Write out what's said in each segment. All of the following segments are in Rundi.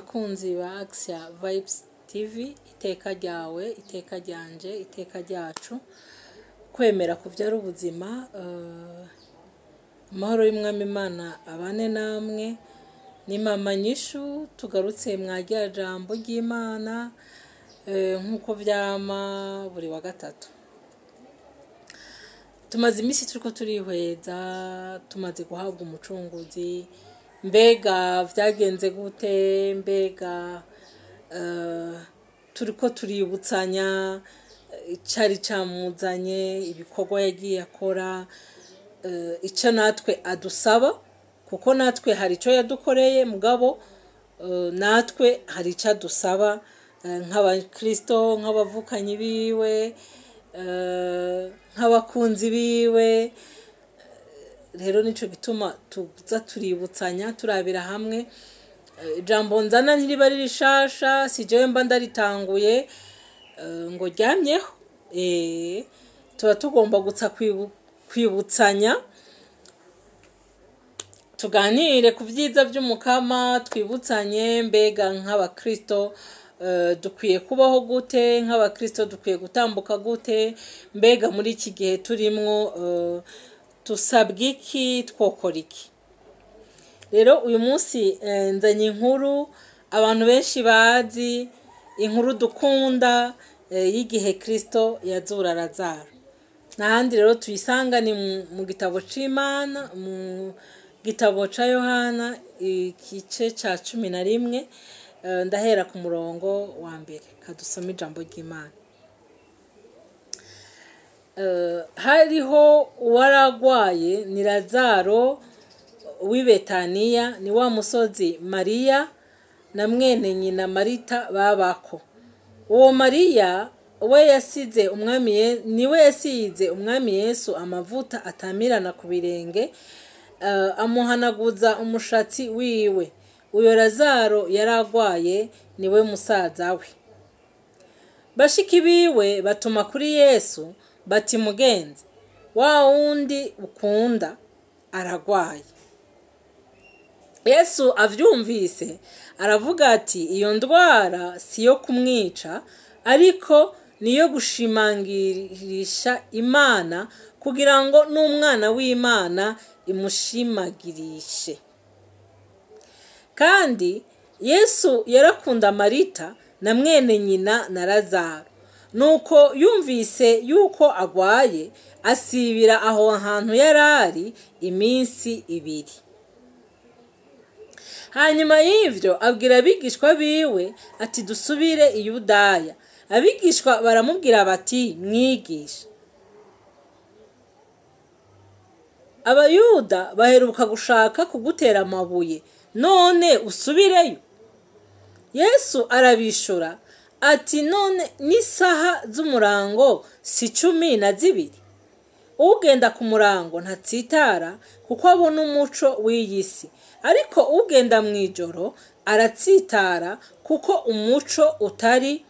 Bakunzi ba Axia Vibes TV, iteka ryawe, iteka ryanje, iteka ryacu, kwemera kuvyara ubuzima. Amahoro y'Umwami Imana abane namwe. Ni Mama Nyishu, tugarutse mwa jambo ry'Imana nk'uko vyama buri wa gatatu. Tumaze iminsi turiko turihweza, tumaze guhabwa umucunguzi. Mbega vyagenze gute? Mbega turiko tuributsanya icari camuzanye, ibikorwa yagiye akora, ico natwe adusaba, kuko natwe hari ico yadukoreye, mugabo natwe hari ico adusaba nk'abakristo, nk'abavukanyi biwe, nk'abakunzi biwe. Rero nico gituma tuza tuributsanya, turabira hamwe. Ijambo nzana ntiriba ari rishasha, si jewe mba ndaritanguye ngo ryamyeho. Tuba tugomba gusa kwibutsanya, tuganire ku vyiza vy'Umukama, twibutsanye mbega nk'abakristo dukwiye kubaho gute, nk'abakristo dukwiye gutambuka gute, mbega muri iki gihe turimwo tusabwa iki, twokora iki. Rero uyu munsi nzanye inkuru abantu benshi bazi, inkuru dukunda, y'igihe Kristo yazura Lazaro. N'ahandi rero tuyisanga ni mu gitabo c'Imana, mu gitabo ca Yohana, igice ca 11. Ndahera ku murongo wa mbere, kadusome ijambo ry'Imana. Hariho uwaragwaye, ni Lazaro w'i Betaniya, ni wa musozi Mariya na mwene nyina Marita babako. Uwo Mariya we yasize umwami, niwe yasize umwami Yesu amavuta atamirana ku birenge, amuhanaguza umushatsi wiwe. Uyo Lazaro yaragwaye, niwe musaza we. Bashiki biwe batuma kuri Yesu bati: "Mugenzi, wa wundi ukunda aragwaye." Yesu avyumvise aravuga ati: "Iyo ndwara si yo kumwica, ariko niyo gushimangirisha Imana, kugira ngo n'umwana w'Imana imushimagirishe." Kandi Yesu yarakunda Marita na mwene nyina na Lazaro. Nuko yumvise yuko agwaye, asibira aho hantu yarari iminsi 2. Hanyuma y'ivyo abwira abigishwa biwe ati: "Dusubire i Yudaya." Abigishwa baramubwira bati: "Mwigisha, abayuda baheruka gushaka kugutera amabuye, none usubireyo?" Yesu arabishura ati: "None n'isaha z'umurango si 12? Ugenda ku murango ntatsitara, kuko abona umuco w'iyi si. Ariko ugenda mw'ijoro aratsitara, kuko umuco utari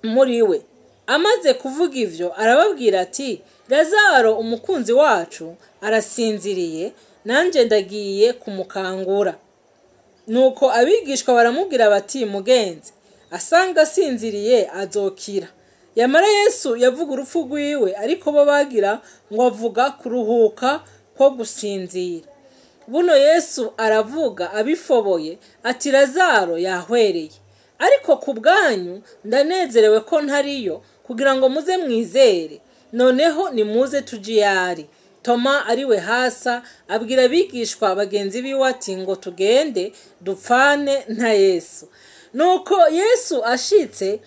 muri we." Amaze kuvuga ivyo arababwira ati: "Lazaro umukunzi wacu arasinziriye, nanje ndagiye kumukangura." Nuko abigishwa baramubwira bati: "Mugenzi, asanga asinziriye azokira." Yamara Yesu yavuga urupfu rwiwe, ariko bo bagira ngo avuga kuruhuka ko gusinzira. Buno Yesu aravuga abifoboye ati: "Lazaro yahwereye. Ariko ku bwanyu ndanezerewe ko ntariyo, kugira ngo muze mwizere. Noneho nimuze tuje iyo ari." Toma, ariwe Hasa, abwira abigishwa bagenzi biwe ati: "Ngo tugende dupfane na Yesu." Nuko Yesu ashitse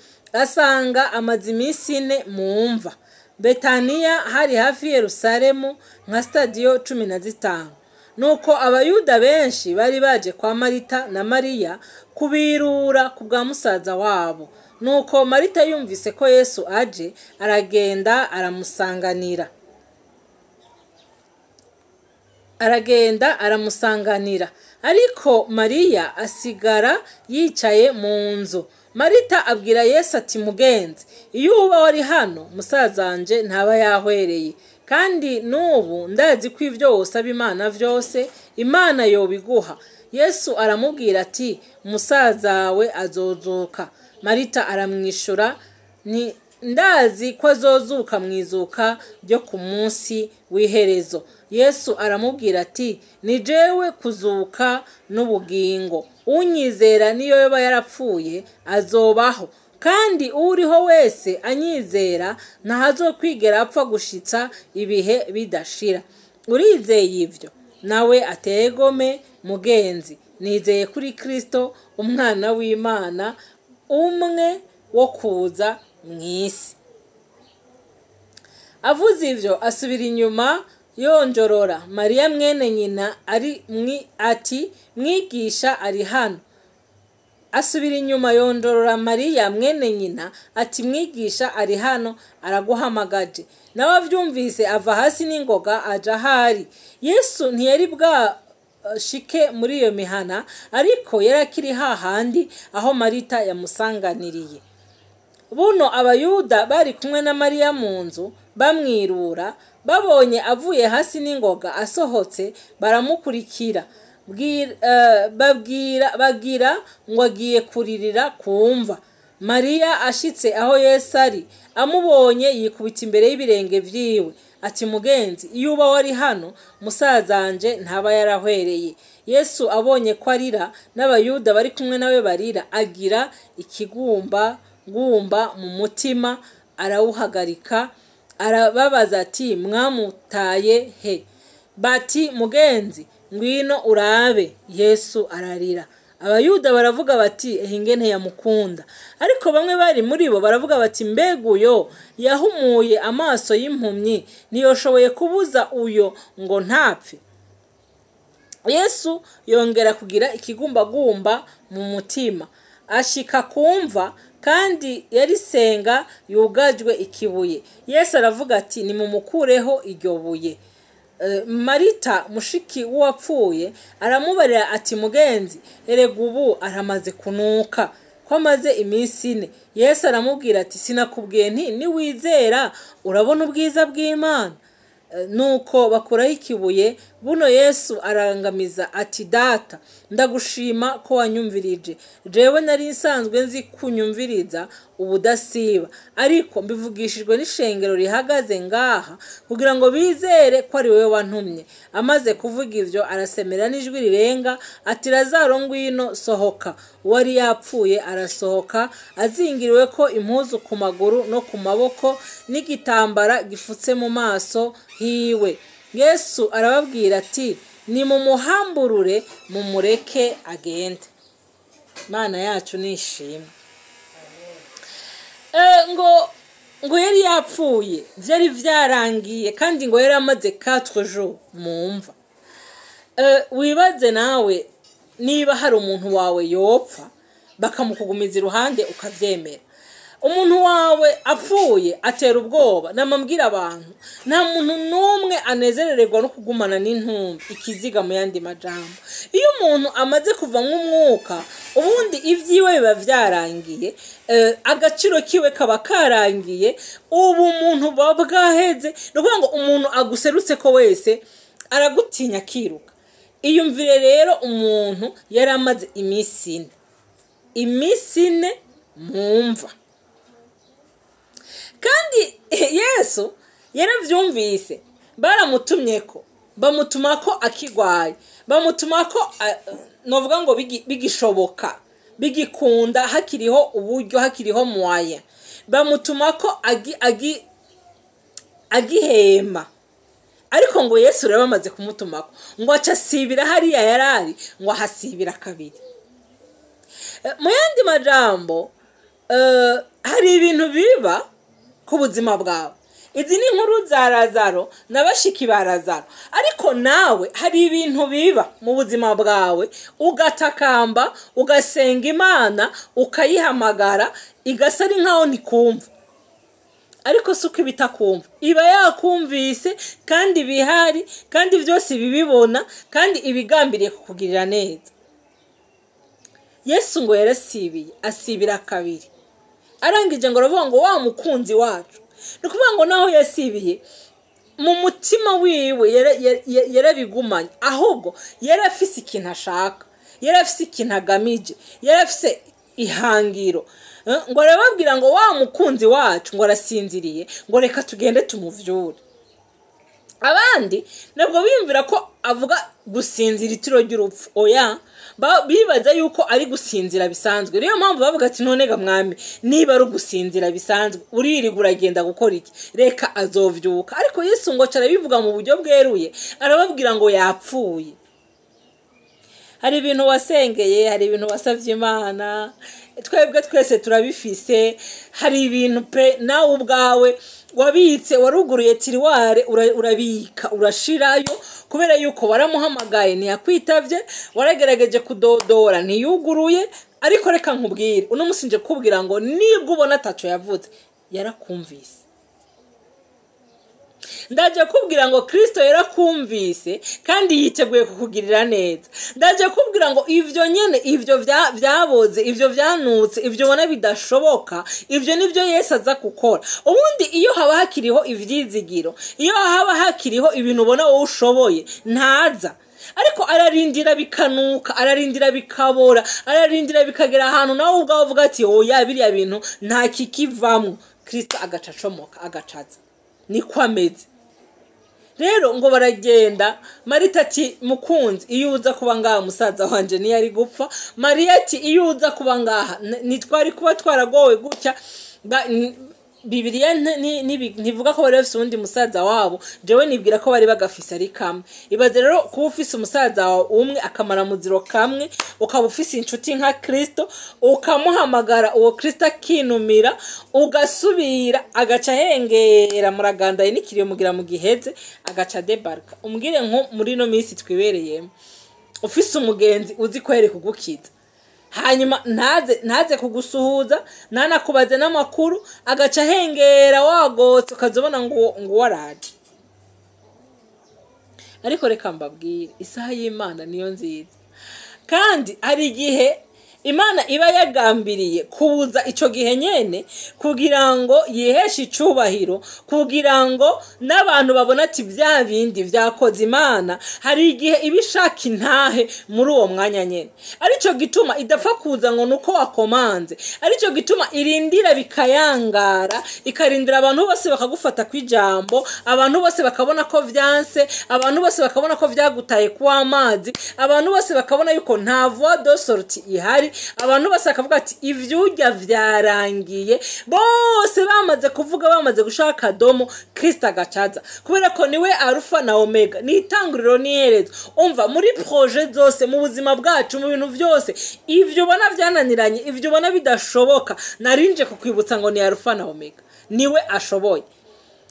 asanga amaze iminsi 4 mu mva. Betaniya hari hafi Yerusalemu nka stadiyo 15. Nuko abayuda benshi bari baje kwa Marita na Mariya kubirura ku bwa musaza wabo. Nuko Marita yumvise ko Yesu aje, aragenda aramusanganira. Aragenda aramusanganira, ariko Mariya asigara yicaye mu nzu. Marita abwira Yesu ati: "Mugenzi, iyo uba wari hano, musazanje ntaba yahwereye." Kandi n'ubu ndazi ko ibyo wosaba Imana vyose, Imana yobiguha. Yesu aramubwira ati: Musazawe azozuka. Marita aramwishura ni: Ndazi ko azozuka mu izuka ryo ku munsi w'iherezo. Yesu aramubwira ati: Ni jewe kuzuka n'ubugingo, unyizera niyo yoba yarapfuye azobaho, kandi uriho wese anyizera ntazokwigera apfa gushitsa ibihe bidashira. Urizeye ivyo? Nawe ategome mugenzi, nizeye kuri Kristo umwana w'Imana, umwe wo kuza mw'isi. Avuze ivyo asubira inyuma yonjorora Mariya mwene nyina ari ati: Mwigisha ari hano. Asubira inyuma yonjorora Mariya mwene nyina ati: Mwigisha ari hano, araguhamagaje. Nawe avyumvise ava hasi n'ingoga aja ahari. Yesu ntiyari bwashike muri iyo mihana, ariko yari akiri hahandi aho Marita yamusanganiriye. Buno Abayuda bari kumwe na Mariya mu nzu bamwirura, babonye avuye hasi n'ingoga asohotse, baramukurikira, babwira bagira ngo agiye kuririra kumva. Mariya ashitse aho Yesu ari, amubonye yikubita imbere y'ibirenge vyiwe ati: Mugenzi, iyo uba wari hano musazanje ntaba yarahwereye. Yesu abonye ko arira, n'Abayuda bari kumwe nawe barira, agira ikigumba gumba mu mutima, arawuhagarika, arababaza ati: Mwamutaye he? Bati: Mugenzi, ngwino urabe. Yesu ararira. Abayuda baravuga bati: Ehe, ingene yamukunda! Ariko bamwe bari muri bo baravuga bati: Mbega uyo yahumuye amaso y'impumyi ntiyoshoboye kubuza uyo ngo ntapfe? Yesu yongera kugira ikigumbagumba mu mutima, ashika kumva, kandi yarisenga yugajwe ikibuye. Yesu aravuga ati: Nimumukureho iryo buye. Marita mushiki w'uwapfuye aramubarira ati: Mugenzi, erega ubu aramaze kunuka, ko amaze iminsi 4. Yesu aramubwira ati: Sinakubwiye nti niwizera urabona ubwiza bw'Imana? Nuko bakuraho ikibuye. Buno Yesu arangamiza ati: Data, ndagushima ko wanyumvirije. Jewe nari nsanzwe nzi kunyumviriza ubudasiba, ariko mbivugishijwe n'ishengero rihagaze ngaha, kugira ngo bizere ko ari wowe wantumye. Amaze kuvuga ivyo arasemera n'ijwi rirenga ati: Lazaro, ngwino sohoka. Uwari yapfuye arasohoka, azingiriwe ko impuzu ku maguru no ku maboko n'igitambara gifutse mu maso hiwe. Yesu arababwira ati: Nimumuhamburure mumureke agende. Imana yacu nishimwe. Ngo yari yapfuye, vyari vyarangiye, kandi ngo yari amaze 4 jours mu mva. Wibaze nawe niba hari umuntu wawe yopfa bakamukugumiza iruhande ukavyemera. Umuntu wawe apfuye atera ubwoba. Namambwira abantu, nta muntu n'umwe anezerererwa no kugumana n'intumbi, ikiziga mu yandi majambo. Iyo umuntu amaze kuva nk'umwuka, ubundi ivyiwe biba vyarangiye, agaciro kiwe kaba karangiye, ubu umuntu buba bwaheze. Ni ukuvuga ngo umuntu aguserutse ko wese aragutinya akiruka. Iyumvire rero umuntu yari amaze iminsi 4, iminsi 4 mu mva. Kandi Yesu yaravyumvise, baramutumyeko, bamutumako akigwaye, bamutumako novuga ngo bigishoboka, bigikunda, hakiriho uburyo, hakiriho moyen, bamutumako agihema. Ariko ngo Yesu rero bamaze kumutumako ngo aca asibira hariya yarari, ngo ahasibira kabiri. Mu yandi majambo, hari ibintu biba ku buzima bwawe. Izi ni inkuru za Lazaro na bashiki ba Lazaro, ariko nawe hari ibintu biba mu buzima bwawe ugatakamba, ugasenga Imana, ukayihamagara, igasa ari nkaho ntikumva. Ariko si uko ibitakumva, iba yakumvise, kandi bihari, kandi byose ibibibona, kandi ibigambiriye kukugirira neza. Yesu ngo yarasibiye, asibira kabiri. Arangije ngo aravuga ngo wa mukunzi wacu. Ni ukuvuga ngo naho yasibiye, Mu mutima wiwe yarabigumanye, ahubwo yarafise ikintu ashaka, yarafise ikintu agamije, yarafise ihangiro. Ngo arababwira ngo wa mukunzi wacu ngo arasinziriye, ngo reka tugende tumuvyure. Abandi nabwo biyumvira ko avuga gusinzira itiro ry'urupfu, oya, bibaza yuko ari gusinzira bisanzwe. Niyo mpamvu bavuga ati none ga mwami, niba ari ugusinzira bisanzwe uririga uragenda gukora iki? Reka azovyuka. Ariko Yesu ngo arabivuga mu buryo bweruye, arababwira ngo yapfuye. Hari ibintu wasengeye, hari ibintu wasavye Imana, twebwe twese turabifise. Hari ibintu pe nawe ubwawe wabitse, waruguruye tiroir, urabika, urashirayo, kubera yuko waramuhamagaye ntiyakwitavye, waragerageje kudodora ntiyuguruye. Ariko reka nkubwire, uno musi nje kukubwira ngo nibwo ubona ataco yavuze, yarakumvise. Ndaje kubwira ngo Kristo yarakumvise kandi yiteguye kukugirira neza. Ndaje kubwira ngo ivyo nyene, ivyo vyaboze, ivyo vyanutse, ivyo ubona bidashoboka, ivyo nivyo Yesu aza gukora. Ubundi iyo haba hakiriho ivyizigiro, iyo haba hakiriho ibintu ubona wowe ushoboye, ntaza. Ariko ararindira bikanuka, ararindira bikabora, ararindira bikagera ahantu nawe ubwawe uvuga ati oya, biriya bintu nta kikivamwo. Kristo agaca acomoka, agacaza. Niko ameze. Rero ngo baragenda, Marita ati mukunzi, iyo uza kuba ngaha musaza wanje ntiyari gupfa. Mariya ati iyo uza kuba ngaha ntitwari kuba twaragowe gutya. Bibiliya ntivuga ko bari bafise uwundi musaza wabo, jewe nibwira ko bari bagafise ari kamwe. Ibaze rero kuba ufise umusaza wawe umwe akamara muziro kamwe, ukaba ufise inshuti nka Kristo, ukamuhamagara uwo Kristo akinumira, ugasubira agaca ahengera, muragandaye n'ikiriyo mugira mu giheze, agaca debarka. Umbwire nko muri ino minsi twibereyemo, ufise umugenzi uzi ko yari kugukiza, hanyuma ntaze kugusuhuza, ntanakubaze n'amakuru, agaca ahengera wagotse, ukazobona ngo waraje. Ariko reka mbabwire, isaha y'Imana niyo nziza. Kandi hari igihe Imana iba yagambiriye kubuza ico gihe nyene kugira ngo yiheshe icubahiro, kugira ngo n'abantu babona ati vya bindi vyakoze Imana. Hari igihe iba ishaka intahe muri uwo mwanya nyene, arico gituma idapfa kuza ngo nuko wakomanze, arico gituma irindira bikayangara, ikarindira abantu bose bakagufata kwijambo, abantu bose bakabona ko vyanse, abantu bose bakabona ko vyagutaye kuwa amazi, abantu bose bakabona yuko nta voie de sortie ihari, abantu bose bakavuga ati ivyurya vyarangiye, bose bamaze kuvuga, bamaze gushaka akadomo, Kristo agacaza. Kubera ko niwe Alpha na Omega, ni itanguriro n'iherezo. Umva, muri projet zose mu buzima bwacu, mu bintu vyose, ivyo ubona vyananiranye, ivyo ubona bidashoboka, narinje kukwibutsa ngo ni Alpha na Omega, niwe ashoboye.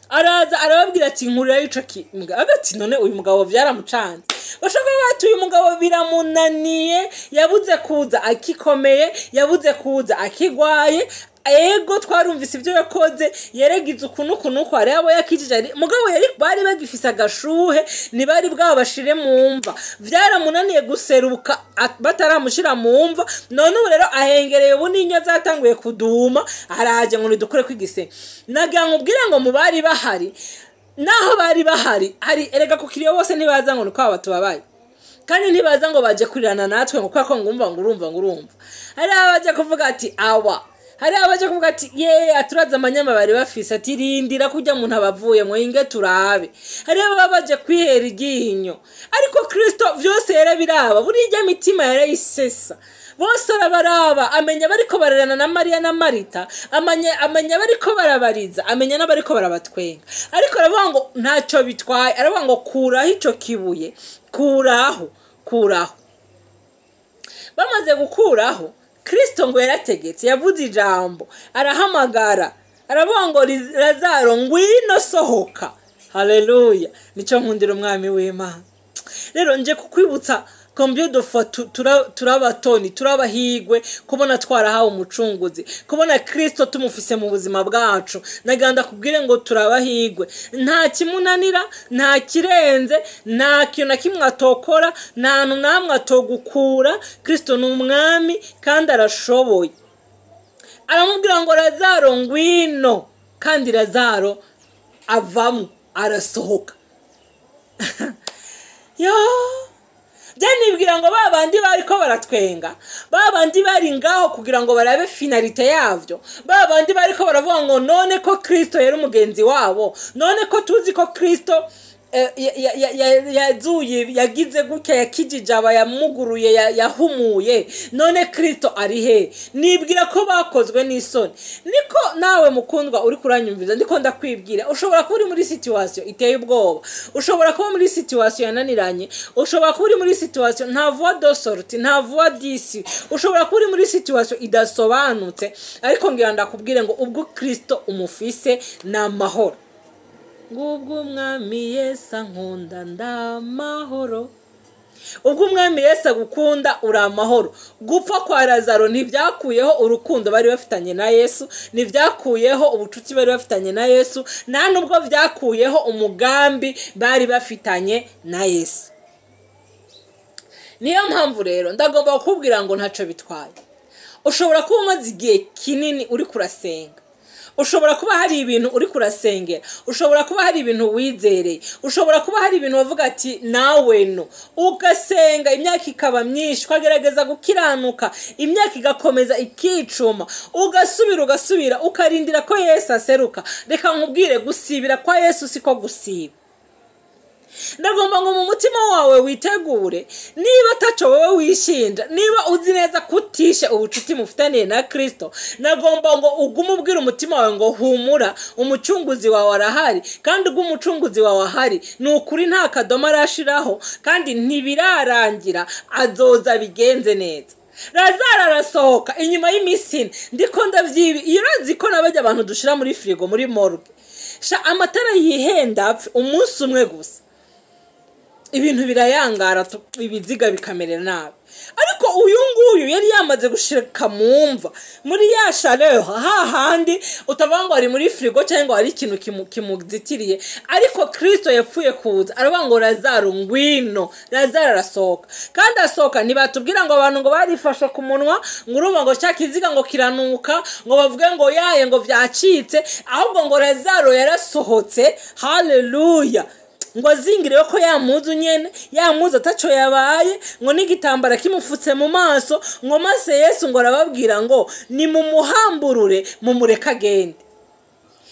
Araza arababwira ati nkurira ico kimbwa. Ati none uyu mugabo vyaramucanze. Bashaka bati uyu mugabo biramunaniye, yabuze kuza akikomeye, yabuze kuza akigwaye. Ego twarumvise ibyo yakoze, yeregize ukuntu ukuntu ko ari abo yakijije, ari mugabo yari bari bagifise agashuhe, ntibari bwabashire mu mva, vyaramunaniye guseruka bataramushira mu mva. None ubu rero ahengereye, ubu n'inyo zatanguye kuduma, araje ngo nidukure kwigisenge. Nagira nkubwire ngo mu bari bahari, naho bari bahari, hari erega kukiriyo bose ntibaza ngo niko aba tubabaye, kandi ntibaza ngo baje kurirana natwe ngo kubera ko ngumva ngo urumva ngo urumva. Hari abaje kuvuga ati awa, hari abaje kuvuga ati ye aturaza amanyama bari bafise, ati rindira kujya muntu abavuye ngo inge turabe. Hari ababa baje kwihera iryinyo, ariko Kristo vyose yarabiraba, burya mitima yarayisesa. Bose arabaraba, amenya bariko bararana na Mariya na Marita, amenya bariko barabariza, amenya n'abariko barabatwenga. Ariko aravuga ngo ntacyo bitwaye, aravuga ngo kuraho ico kibuye, kuraho, kuraho. Bamaze gukuraho, Kristo ngo yarategetse, yavuze ijambo, arahamagara, aravuga ngo Lazaro ngwino sohoka. Haleluya, nico nkundira umwami w'Imana. Rero nje kukwibutsa combien de fois turabatoni, turabahigwe kubona twarahawe umucunguzi, kubona Kristo tumufise mu buzima bwacu. Naganda kubwire ngo turabahigwe, nta kimunanira, nta kirenze, nta kintu na kimwe atokora, nta hantu namwe atogukura. Kristo ni umwami kandi arashoboye. Aramubwira ngo Lazaro ngwino, kandi Lazaro avamo. Arasohoka. Yo, nibwira ngo ba bandi bariko baratwenga, ba bandi bari ngaho kugira ngo barabe finalité yavyo, ba bandi bariko baravuga ngo none ko Kristo yari umugenzi wabo, none ko tuzi ko Kristo yazuye, yagize gutya, yakijije aba, yamuguruye, yahumuye, none Kristo ari he? Nibwira ko bakozwe n'isoni. Niko nawe mukundwa uri kuranyumviza, ndiko ndakwibwira, ushobora kuba uri muri situation iteye ubwoba, ushobora kuba muri situation yananiranye, ushobora kuba uri muri situation nta voie de sortie, nta voie d'issue, ushobora kuba uri muri situation idasobanutse, ariko ngira ndakubwire ngo ubwo Kristo umufise ni amahoro. Ngubwo Umwami Yesu ankunda ndamahoro. Ubwo Umwami Yesu agukunda, uri amahoro. Gupfa kwa Lazaro ntibyakuyeho urukundo bari bafitanye na Yesu, ntibyakuyeho ubucuti bari bafitanye na Yesu, nta nubwo byakuyeho umugambi bari bafitanye na Yesu. Niyo mpamvu rero ndagomba kukubwira ngo ntacyo bitwaye. Ushobora kuba umaze igihe kinini uri kurasenga, ushobora kuba hari ibintu uri kurasengera, ushobora kuba hari ibintu wizereye, ushobora kuba hari ibintu wavuga ati nawe no ugasenga, imyaka ikaba myinshi, ukagerageza gukiranuka, imyaka igakomeza ikicuma, ugasubira, ugasubira, ukarindira ko Yesu aseruka. Reka nkubwire, gusibira kwa Yesu siko gusiba. Ndagomba ngo mu mutima wawe witegure, niba ataco wowe wishinja, niba uzi neza kutishe ubucuti mufitaniye na Kristo, nagomba ngo ugume ubwira umutima wawe ngo humura, Umucunguzi wawe arahari. Kandi ubwo Umucunguzi wawe ahari, ni ukuri nta kadomo arashiraho kandi ntibirarangira, azoza bigenze neza. Lazaro arasohoka inyuma y'iminsi 4. Ndiko ndavyibi, iyo urazi ko nabajya abantu dushira muri frigo, muri morgue, sha amatara yihenda apfe umunsi umwe gusa, ibintu birayangara, ibiziga bikamerera nabi. Ariko uyu nguyu yari yamaze gushika mu mva, muri ya chaleur, hahandi utavuga ngo ari muri frigo cyangwa ngo hari ikintu kimuzitiriye. Ariko Kristo yapfuye kuza, aravuga ngo Lazaro ngwino. Lazaro arasohoka. Kandi asohoka, ntibatubwira ngo abantu ngo barifashe ku munwa, ngo urumva ngo cya kiziga ngo kiranuka, ngo bavuge ngo yaye, ngo vyacitse. Ahubwo ngo Lazaro yarasohotse, haleluya, ngo azingire ko ya muzu nyene, ya muzu ataco yabaye, ngo n'igitambara kimufutse mu maso, ngo maze Yesu ngo arababwira ngo ni mumuhamburure, mumureke agende.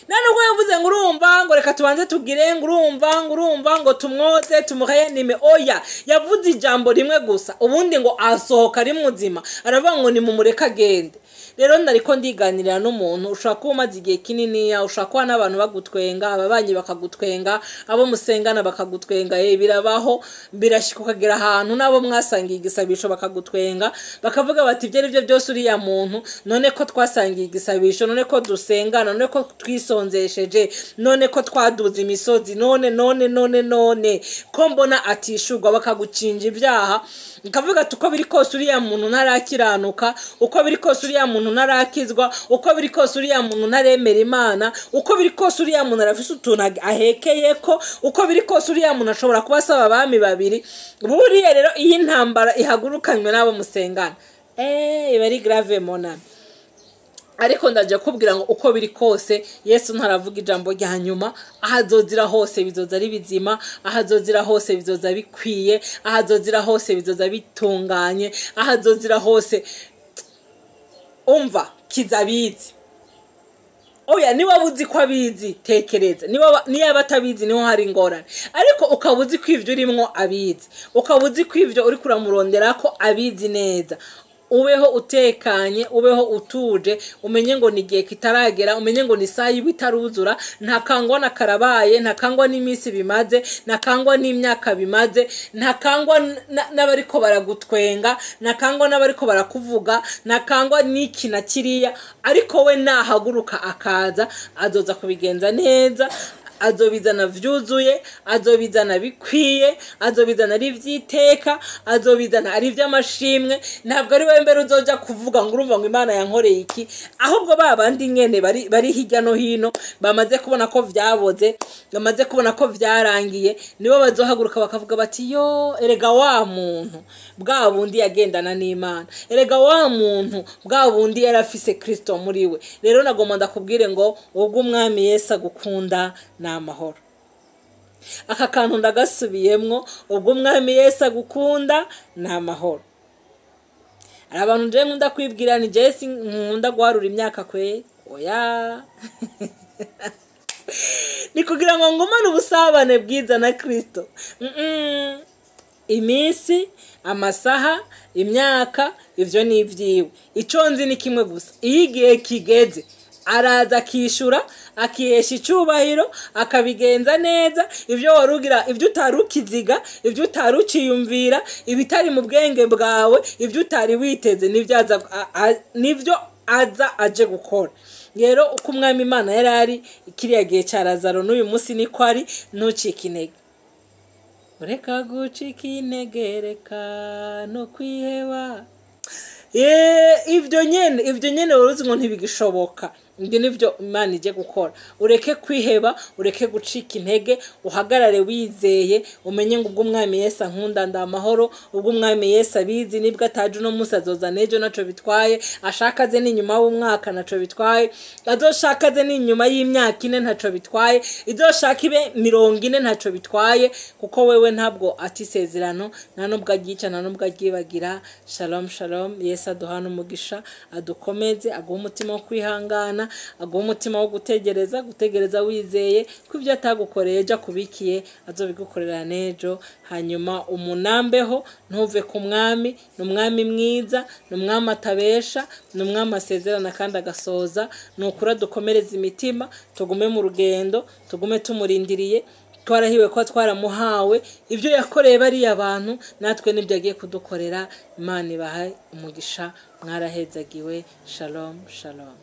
Nta nubwo yavuze ngo urumva ngo reka tubanze tugire ngo urumva ngo urumva ngo tumwoze, tumuhe nime. Oya, yavuze ijambo rimwe gusa, ubundi ngo asohoka ari muzima, aravuga ngo nimumureke agende. Rero ndariko ndiganirira n'umuntu, ushobora kuba umaze igihe kininiya, ushobora kuba n'abantu bagutwenga, ababanyi bakagutwenga, abo musengana bakagutwenga. Birabaho, birashika ukagera ahantu n'abo mwasangiye igisabisho bakagutwenga, bakavuga bati ibyo ari byo byose uriya muntu, none ko twasangiye igisabisho, none ko dusengana, none ko twisonzesheje, none ko twaduze imisozi, none none none none ko mbona atishurwa? Bakagucinja ibyaha, ukavuga ati uko biri kose uriya muntu ntarakiranuka, uko biri kose uriya muntu ntarakizwa, uko biri kose uriya muntu ntaremera Imana, uko biri kose uriya muntu arafise utuntu ahekeye ko, uko biri kose uriya muntu ashobora kuba asaba abami babiri. Buriya rero iyo intambara ihagurukanywe n'abo musengana, iba ari grave, mon ami. Ariko ndajya kubwira ngo uko biri kose Yesu ntaravuga ijambo rya nyuma. Aho azozira hose bizoza ari bizima, aho azozira hose bizoza bikwiye, aho azozira hose bizoza bitunganye, aho azozira hose umva kizabizi. Oya, niba uzi ko abizi, tekereza niba atabizi niho hari ingorane. Ariko ukaba uzi ko ivyo urimwo abizi, ukaba uzi ko ivyo uri kuramurondera ko abizi neza, ubeho utekanye, ubeho utuje, umenye ngo ni igihe kitaragera, umenye ngo ni isaha iba itaruzura. Ntakangwa na karabaye, ntakangwa n'iminsi bimaze, ntakangwa n'imyaka bimaze, ntakangwa n'abariko baragutwenga, ntakangwa n'abariko barakuvuga, ntakangwa n'iki na kiriya. Ariko we nahaguruka akaza, azoza kubigenza neza, azobizana vyuzuye, azobizana bikwiye, azobizana ari ivy'iteka, azobizana ari ivy'amashimwe. Ntabwo ari wowe mbere uzoja kuvuga ngo urumva ngo Imana yankoreye iki, ahubwo ba bandi nyene bari hirya no hino bamaze kubona ko vyaboze, bamaze kubona ko vyarangiye, nibo bazohaguruka bakavuga bati yo, erega wa muntu bwa bundi yagendana n'Imana, erega wa muntu bwa bundi yarafise Kristo muri we. Rero nagomba ndakubwire ngo ubwo Umwami Yesu agukunda ni amahoro. Aka kantu ndagasubiyemwo, ubwo umwami Yesu agukunda ni amahoro. Hari abantu njewe nkunda kwibwira ni jewe nkunda guharura imyaka kwe, oya. Ni kugira ngo ngumane ubusabane bwiza na Kristo. Iminsi, amasaha, imyaka, ivyo ni ivyiwe. Ico nzi ni kimwe gusa, iyo igihe kigeze araza akishura, akihesha icubahiro, akabigenza neza. Ivyo warugira, ivyo utari ukiziga, ivyo utari uciyumvira, ibitari mu bwenge bwawe, ivyo utari witeze, nivyo aza aje gukora. Rero uko umwami Imana yari ari kiriya gihe ca Lazaro, n'uyu munsi niko ari. Ntucike intege, reka gucika intege, reka no kwiheba. Ivyo nyene wari uzi ngo ntibigishoboka, ibyo nivyo Imana ije gukora. Ureke kwiheba, ureke gucika intege, uhagarare wizeye, umenye ngo ubwo umwami Yesu ankunda ndi amahoro, ubwo umwami Yesu abizi, nibwo ataje uno munsi azoza n'ejo, naco bitwaye, ashaka aze n'inyuma w'umwaka naco bitwaye, azoshaka aze n'inyuma y'imyaka 4 ntaco bitwaye, izoshaka ibe 40 ntaco bitwaye, kuko wewe ntabwo ati isezerano, nta nubwo aryica, nta nubwo aryibagira. Shalom shalom. Yesu aduhane umugisha, adukomeze, aguhe umutima wo kwihangana, aguhe umutima wo gutegereza, gutegereza wizeye ko ibyo atagukoreye ejo akubikiye azobigukorera n'ejo. Hanyuma umunambeho, ntuve ku mwami. Ni umwami mwiza, ni umwami atabesha, ni umwami asezerana kandi agasoza. Ni ukuri adukomereze imitima, tugume mu rugendo, tugume tumurindiriye. Twarahiwe ko twaramuhawe ibyo yakoreye bariya bantu, natwe nibyo agiye kudukorera. Imana ibahe umugisha, mwarahezagiwe. Shalom shalom.